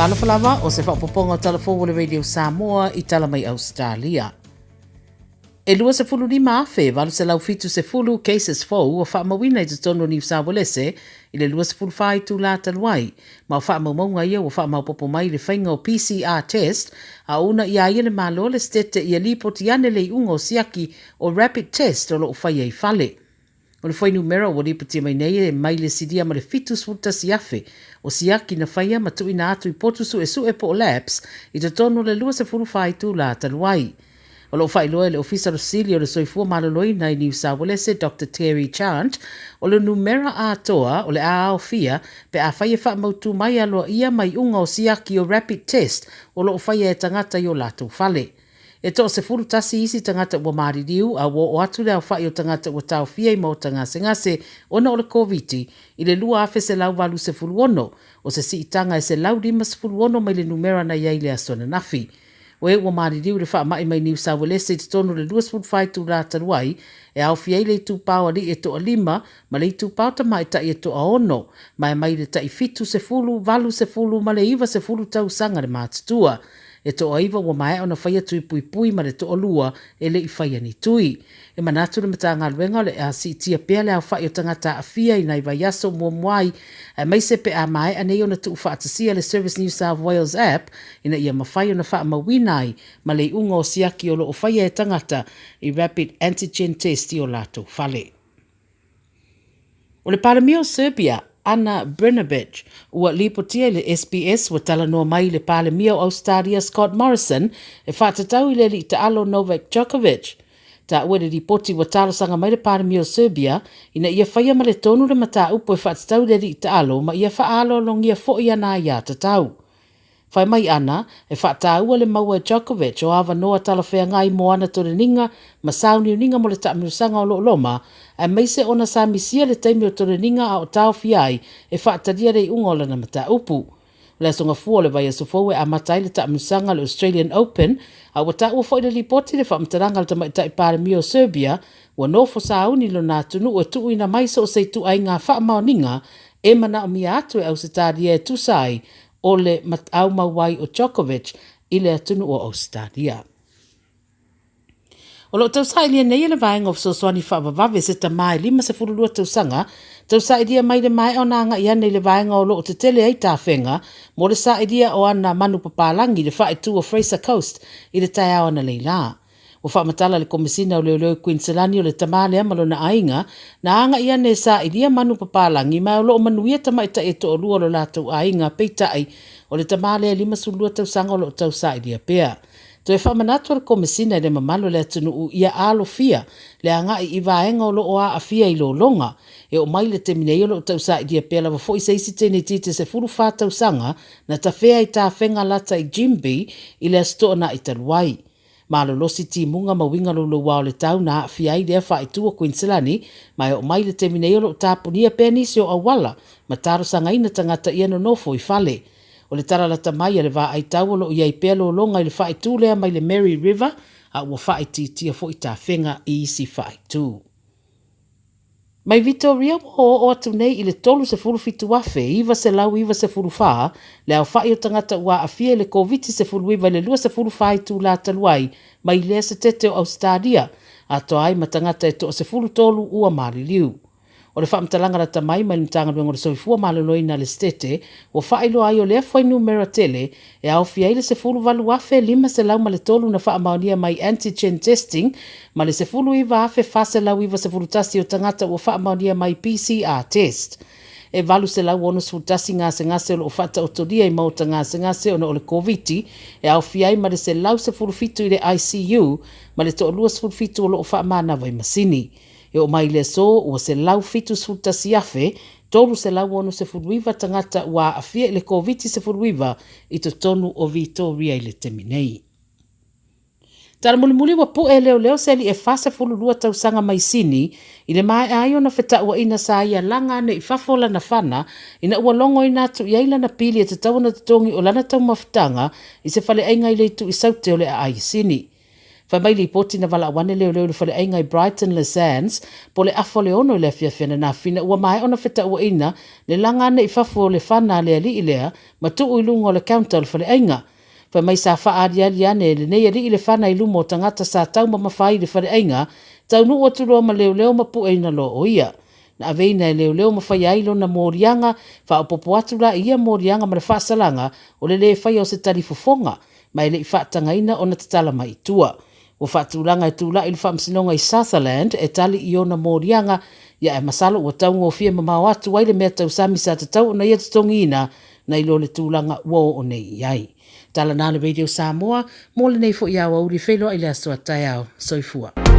Talofa lava, o se faaopoopoga o Tala Fou o le Radio Samoa i tala mai Ausetalia. E 25,870 cases fou ua faamauina i totonu o Niu Sauelese i le 24 itulā talu ai, ma o faamaumauga ia ua faamaopoopo mai i le faiga o PCR test a o uunaia ai e le Malo le Setete ia lipoti ane le iuga o siaki o rapid test o lo o faia i fale. O le fuainumera ua lipotia mai nei e mai le silia ma le 71,000 o siaki na faia ma tuuina atu i potu suesue po o labs i totonu o le 24 itulā talu ai. O lo o faailoa e le Ofisa Sili o le Soifua Maloloina i Niu Sauelese, Doctor Terry Chant, o le numera atoa o le a aofia pe afai e faamautu mai aloaia ma iuga o siaki o rapid test o lo o faia e tagata i o latou fale. E toa-11 isi tagata ua maliliu a ua oo atu le aofai o tagata ua taofia i maota gasegase ona o le Koviti i le 2,186, o se siitaga e 156 mai le numera na i ai i le aso ananafi. O e ua maliliu i le faamai mai Niu Sauelese i totonu o le 24 itulā talu ai, e aofia ai le itupa o alii e toalima ma le itupa o tamaitai e toaono, ma e mai le tai 70, 80 ma le 90 tausaga le matutua. E toaiva ua maea ona faia tui puipui ma le toalua e le i faia ni tui. E manatu le Matagaluega o le a siitia pea le aofai o tagata aafia i nai vaiaso muamua ai, aemaise pe a maea nei ona tuufaatasia le Service New South Wales App ina ia mafai ona faamauina ai ma le iuga o siaki o lo o faia e tagata i rapid antigen test i o latou fale. O le Palemia o Serbia, Ana Brnabic, ua lipotia i le SBS ua talanoa mai i le Palemia o Ausetalia Scott Morrison e faatatau i le alii taalo Novak Djokovic. Taua i le lipoti ua talosaga mai le Palemia o Serbia ina ia faia ma le tonu le mataupu e faatatau i le alii taalo ma ia faaaloalogia foi ana aiatatau. Fai mai ana, e faataua le maua e Djokovic o avanoa talafeagai mo ana toleniga ma sauniuniga mo le taamilosaga o lo o loma, aemaise ona sa misia le taimi o toleniga a o taofia ai e faatalia le iuga o lana mataupu. O le Aso Gafua o le vaiaso fou e amata ai le taamilosaga o le Australian Open, a ua taua foi i le lipoti le faamatalaga a le tamaitai Palemia o Serbia, ua nofo sauni lona atunuu e tuuina mai so o se ituaiga faamaoniga e manaomia atu e Ausetalia e tusa ai o le aumau ai o Djokovic i le atunuu o Ausetalia. O lo o tausailia nei e le Vaega o Fesoasoani Faavavave se tama e 52 tausaga, tausailia mai le maea ona agai ane i le vaega o lo o tetele ai tafega mo le sailia o ana manupapalagi i le faaitu o Fraser Coast i le taeao analeila. Ua faamatala le Komesina o Leoleo i Kuiniselani o le tama lea ma lona aiga na agai ane e sailia manu papalagi ma o lo o manuia tamaitai e toalua o lo latou aiga, peitai, o le tama lea e 52 tausaga o lo o tau sailia pea. Toe faamanatu a le Komesina i le mamalu o le atunuu ia alofia le agai i vaega o lo o aafia i lologa. E oo mai i le taimi nei o lo o tausailia pea lava foi se isi teinititi 14 tausaga na tafea i tafega lata i Jimby i le Aso Toonai talu ai. Malolosi timuga ma uiga louloua o le tau na aafia ai lea faaitu o Kuiniselani, ma e oo mai i le taimi nei o lo o tapunia pea nisi o auala ma talosagaina tagata ia nonofo i fale. O le tala lata mai a le vaai tau o lo o i ai pea lologa i le faaitu lea mai le Mary River, a ua faaitiitia foi tafega i isi faaitu. Mai Vitoria ua oooo atu nei i le 37,994 le aofai o tagata ua aafia i le Koviti-19 i le 24 itulā talu ai mai lea setete o Ausetalia, atoa ai ma tagata e toa-13 ua maliliu. O le faamatalaga lata mai mai le Matagaluega o le Soifua Maloloina a le Setete ua faailoa ai o lea fuainumera tele e aofia ai le 18,503 na faamaonia mai antigen testing ma le 19,491 o tagata ua faamaonia mai PCR test. E 861 gasegase o lo o faataotolia i maota gasegase ona o le Koviti, e aofia ai ma le 117 i le ICU ma le toa 27 o lo o faamanava i masini. E oo mai i le aso, ua 171,369 tagata ua aafia i le Koviti-19 i totonu o Vitoria i le taimi nei. Tala mulimuli ua pue e leoleo se alii e 42 tausaga mai Sini i le maea ai ona fetauaiga sa ia laga ane i fafo lana fana ina ua logoina atu i ai lana pili e tatau ona totogi o lana taumafataga i se faleaiga i le itu i Saute o le aai i Sini. Fai mai lipoti na valaau ane leoleo i le faleaiga i Brighton Le Sands po o le afa o le 6 i le afiafi ananafi ina ua maea ona fetauaina le laga ane i fafo o le fana a le alii lea ma tuu i luga o le counter o le faleaiga. Fai mai sa faaaliali ane e lenei alii le fana i luma o tagata sa taumamafa ai i le faleaiga, taunuu atu loa ma leoleo ma pueina loa o ia. Na aveina e leoleo ma faia ai lona moliaga, faaopoopo atu la i ia moliaga ma le faasalaga o le lē faia o se talifofoga, ma e le i faatagaina ona tatala mai i tua. Ua faatulaga e tulai i le Faamasinoga i Sutherland e tali i ona moliaga, ia ae masalo ua taugofie mamao atu ai le mea tausami sa tatau ona ia totogiina nai lo le tulaga ua oo nei i ai. Tala na le Radio Samoa mo lenei foi aoauli feiloai le aso a taeao. Soifua.